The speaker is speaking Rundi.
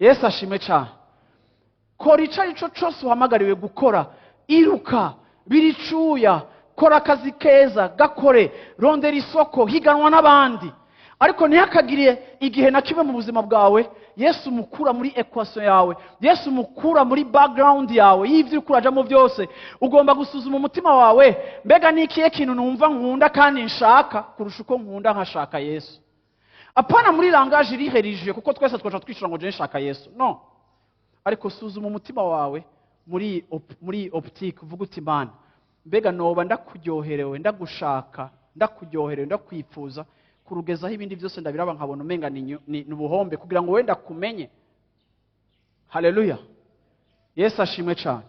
Yesu ashimwe cyane. Kora icyo ari cyo cyose uhamagariwe gukora, iruka biricuya, kora akazi keza, gakore, rondera isoko, higanwa n'abandi, ariko ntihakagire igihe na kimwe mu buzima bwawe Yesu umukura muri équation yawe, Yesu umukura muri background yawe y'ibyo uri kurajamo byose. Ugomba gusuzuma umutima wawe: mbega ni ikihe kintu numva nkunda kandi nshaka kurusha uko nkunda nkashaka Yesu? Apana muri langage iri religieux, kuko twese twaca twishura ngo je nshaka Yesu. No, ariko suzuma umutima wawe muri optique, uvuga uti: "Mana, mbega noba ndakuryoherewe, ndagushaka, ndakuryoherewe, ndakwifuza kurugezaho ibindi byose ndabiraba nkabona umenga ni ubuhombe kugira ngo wenda kumenye?" Haleluya, Yesu ashimwe cyane.